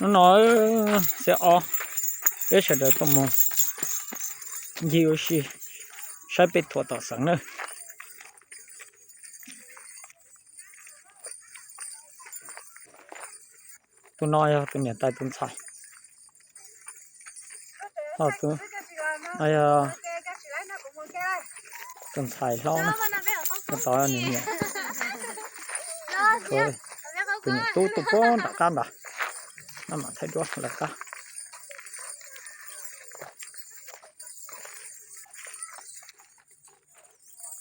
Hnub no xiab ob, peb sawv daws tuaj mus ncig ua si saib peb thuam tom xeev na. Tus no yog tus niam tais tus ntxhais. Ho tus no yog tus ntxhais hlob na, tus tod yog nws niam. Tus niam tub tuaj puag nram qab ntawd, no mam thaij duab lawv qab.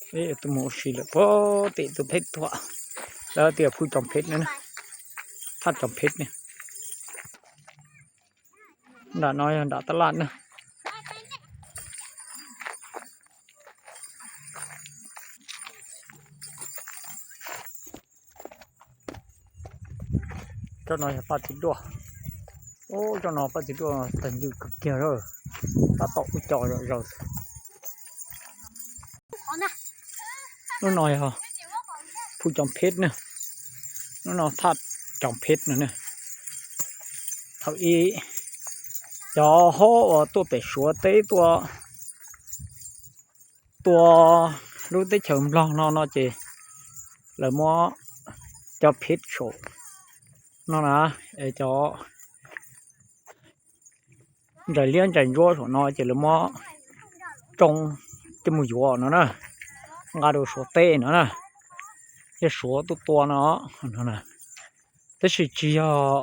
Peb yuav tuaj mus ua si lawm puag tim tus pheb thuam, lawv tias Phu Coo Phet na, thaj Coo Phet na. Nram no yog nram tab laj na. Tsob no yog paj txiv duaj. Ub, tsob no paj txiv duaj tawg ncw kawg kiag lawm, tab tom ua co zom zaws xwb. Lub no yog Phu Coo Phet na, lub no thaj Coo Phet no na. Thaum ub cov hob uas tuaj pem Suav teb tuaj, tuaj lub teb chaws Nplog no no ces lawv muab cov phet saum no na, es cov ntsais liab ntsais ntsuab saum no ces lawv muab tsoo coj mus yuav no na, nqa rau Suav teb no na, yog Suav tuaj tua no. Tab sis tsis yog,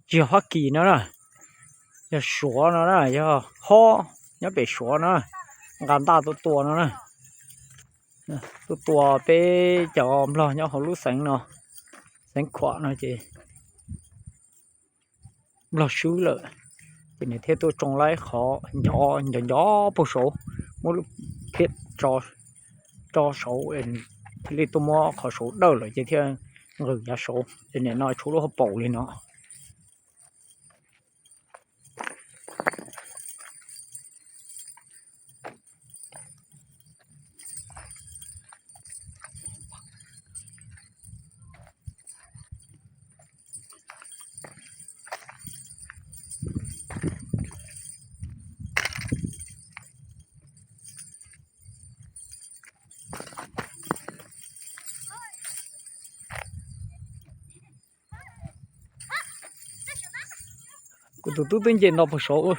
tsis yog Fab Kis no na, yog Suav no na, yog hob nyob pem Suav no na, nqa ntaj tuaj tua no na, tuaj tua peb cov Nplog nyob hauv lub xeev no, xeev Khuam no ces Nplog swb lawm, ces nws thiaj tuaj tsoo laib qhov ncov ncov ncov puag saud, muab lub phiab tso saud, thiaj li tuaj muab qhov saud dawj lawm ces thiaj nqws yav saud ces nim no tshuav lub hauv paus li no. Kuv tus tub twb nce nto puag saud.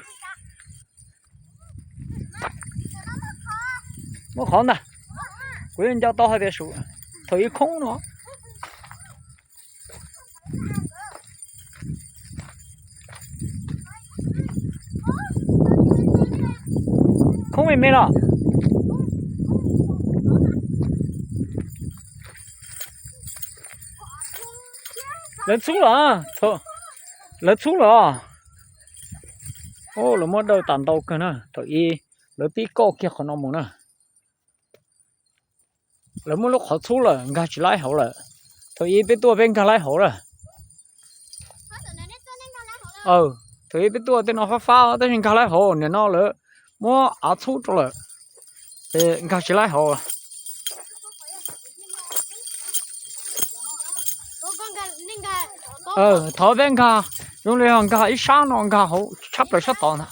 Muab qhov ntag, kuv yeej nco tau hais tias thaum ub khoob no. Khoob me me los. Lawv txhub lawm, lawv txhub lawm. Lawv muab dawj tas ntau kawg na, thaum ub lawv pib kauj kiag qhov no mus na. Lawv muab lub qhov txhub lawm, nkag tsis laib hauv lawm. Thaum ub peb tuaj peb nkag laib hauv lawm. Thaum ub peb tuaj tej no fab fab tab sis nkag laib hauv, nim no lawv muab av txhub rau lawm, ces nkag tsis laib hauv. Thov peb nkag, zoo li ho nkag ib sab no, nkag hauv tshab plaws sab tod ntag.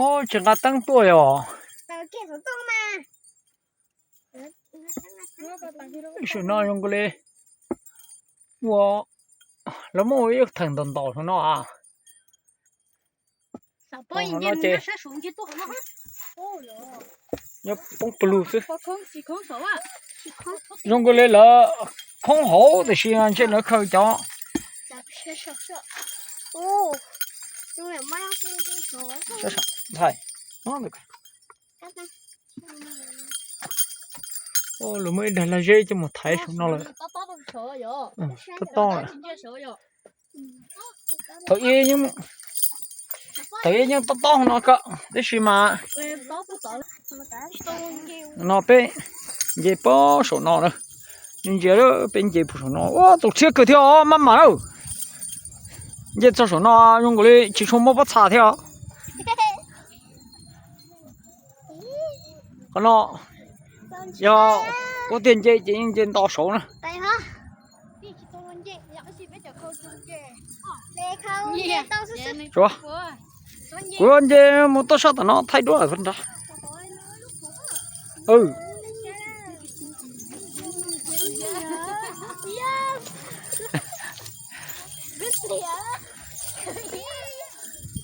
Ub, tsis nqa teeb tuaj yom. Tam no zoo nkaus li ua, lawv muab ua ib theem ntaus ntaus no a. Nyob poob pawg lug xwb. Zoo nkaus li lawv khoob hauv tiam sis ntshe lawv khaws cov Lawv muaj ib daig lag zeb coj mus thaiv saum no lawm. Tob tob lawm. Thaum ub, thaum ub yeej tob tob no kawg tab sis mas no peb Nce puag saum no na. Ntsia, peb nce puag saum no, ua txaus siab kawg thiab os, maj mam na. Nce txog saum no zoo nkaus li tsis tshua muaj pob txha thiab os. Qhov no yog kuv tiag nce ces yeej nce nto saud na. Kuv nce mus toj sab tom no thaij duab lawm nrad.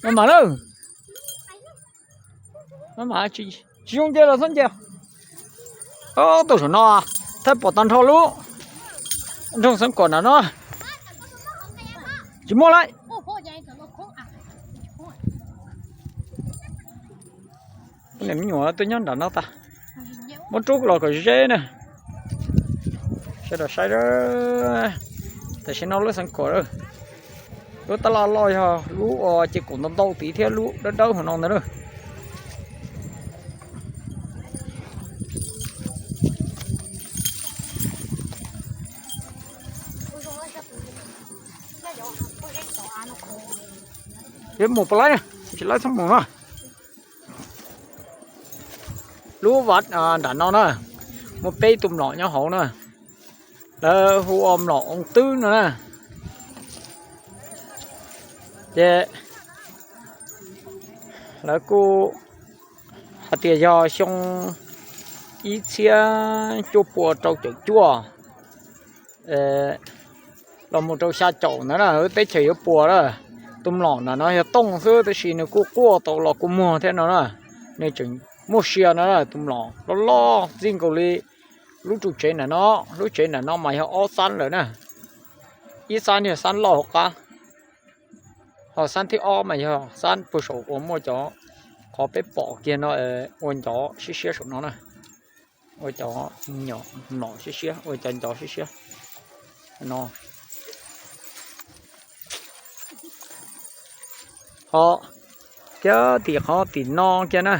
Maj mam na. Maj mam, tsis zoo nce los txhob nce. Tau saum no, thaij pom tag nrho lub nroog Xeev Khuam na no. Tsis muaj lawm. Niam me nyuam tuaj nyob nram no tas. Muab rub los kom ze na. Sawv daws saib, tam sim no lub Xeev Khuam, lub tab laj loj yog lub uas ces kaum ntau ntau tid thiab lub dawb dawb hauv no ntag na. Peb mus puas laib, tsis laib txhob mus na. Lub vaj nram no na, muaj peb tus mlom nyob hauv na, lawv hu ua mlom Oos Twb no na. Ces lawv kuj hais tias yog xyoo ib txhiab cuaj pua rau caum cuaj los mus rau xya caum ntawd na, teb chaws yuav puas na. Tus mlom nram no yog tooj xwb tab sis nws kuj quaj tau los kua muag thiab no na. Nws tseem muaj sia no na, tus mlom loj loj txij nkaus li lub tsuj tsev nram no. Lub tsev nram no mas yog ob xab lawm na. Ib xab yog xab loj hauv qab, ho xab thib ob mas yog xab puag saum uas muaj cov qhov peb pom kiag no, ua ncov siab siab saum no na. Ua cov nyom mlom siab siab, ua cov ncov siab siab no. Ho kiag tim qhov tim no kiag na,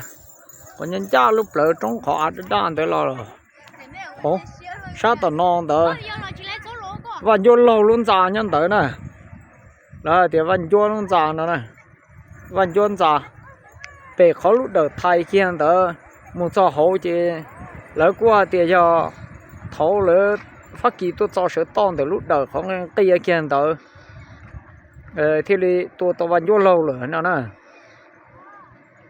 qhov ncaj ncaj lub plawv roob qhov av daj daj ntawd los, sab tom no ntawd, Vaj Ncuab Laug lub ntxa nyob ntawd na. Lawv hais tias Vaj Ncuab lub ntxa no na, Vaj Ncuab ntxa. Pem qhov lub dawm thais kiag ntawd mus txog hauv ces lawv kuj hais tias yog thaud lawv Fab Kis tuaj txo sawv toj ntawm lub dawm qhov nqia kiag ntawd thiaj li tua tau Vaj Ncuab Laug lawm no na.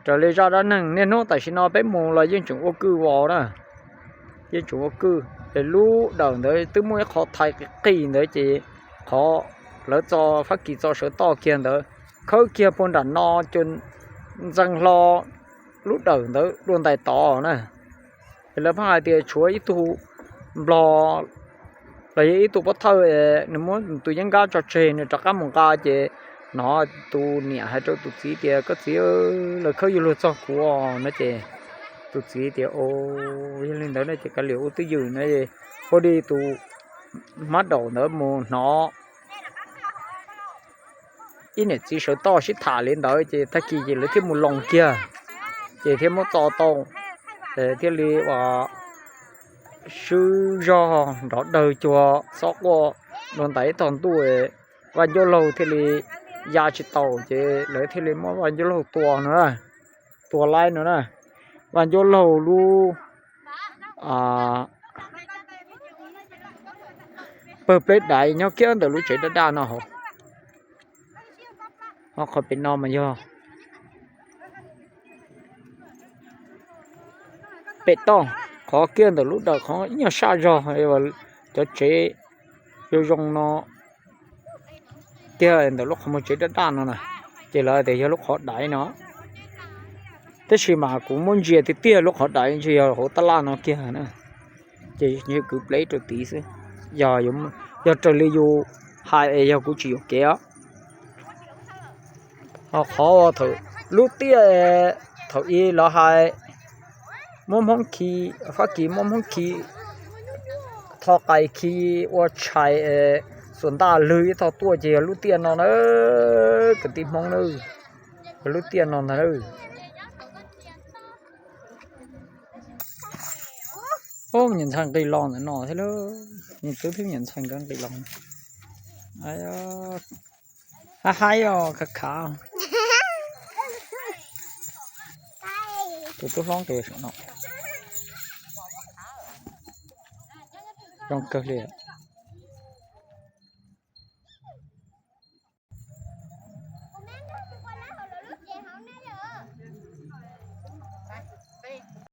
Raws li zaj dab neeg niaj hnub tam sim no peb mus los yeej tseem ua kwj vos na, yeej tseem ua kwj. Es lub dawm ntawd twb muaj ib qho thais qis qis ntawd ces qhov lawv txo, Fab Kis txo sawv toj kiag ntawd, khawb kiag puag nram no, cua ntxees hlo lub dawm ntawd dua ntais tod na. Es lawv pheej hais tias tshuav ib tug nplog los yog ib tug pov thawj, nws muab tus yeeb nkab tso tseg, nws rov qab mus nqa ces hnov tus niam hais rau tus txiv tias, koj txiv, lawv khawb yuav luag txog kuv no ces tus txiv tias, o, yog li ntawd no ces kav liam ua twj ywm no. Ua li tus hmab daum ntawd mus hnov ib niam txiv sawv toj sib tham li ntawd ces tag kis ces lawv thiaj mus loos kiag, ces thiaj muab txo tau, thiaj li ua swb zog nrov dawg cuag xob quaj dua ntais ib tog ntuj. Vaj Ncuab Laug thiaj li ya tsis taus ces lawv thiaj li muab Vaj Ncuab Laug tua no, tua laib no na. Vaj Ncuab Laug lub pawg pleb daiv nyob kiag ntawm lub tsev daj daj no hauv. Ho qhov pem no mas yog pem toj, qhov kiag ntawm lub dawm qhov ib nyuag saj zog, cov tsev zoo zoo no kiag ntawm lub qhov muag tsev daj daj no na, ces lawv tias yog lub qhov daiv no. Tab sis mas kuv muab ntsia tiag tiag lub qhov daiv ntshe yog hauv tab laj no kiag na, ces ntshe kwv plev rau tid xwb. Yog raws li yus hais es yog kuv tsis yuam kev os. Ho qhov lub tiaj thaum ub lawv hais muab Hmoob khi, Fab Kis muab Hmoob khi, tho qais khi ua tshais, xuas ntaj lwg ib tog tuaj ces yog lub tiaj no na, kwv tij Hmoob na, yog lub tiaj no ntag na. Ub, me nyuam ntxhais nqis los ntawm no thiab lauj. Me tub thiab me nyuam ntxhais nkawd nqis los. Hab haib os, khav khav. Tus tub hlob nqis saum no. Zoo kawg li.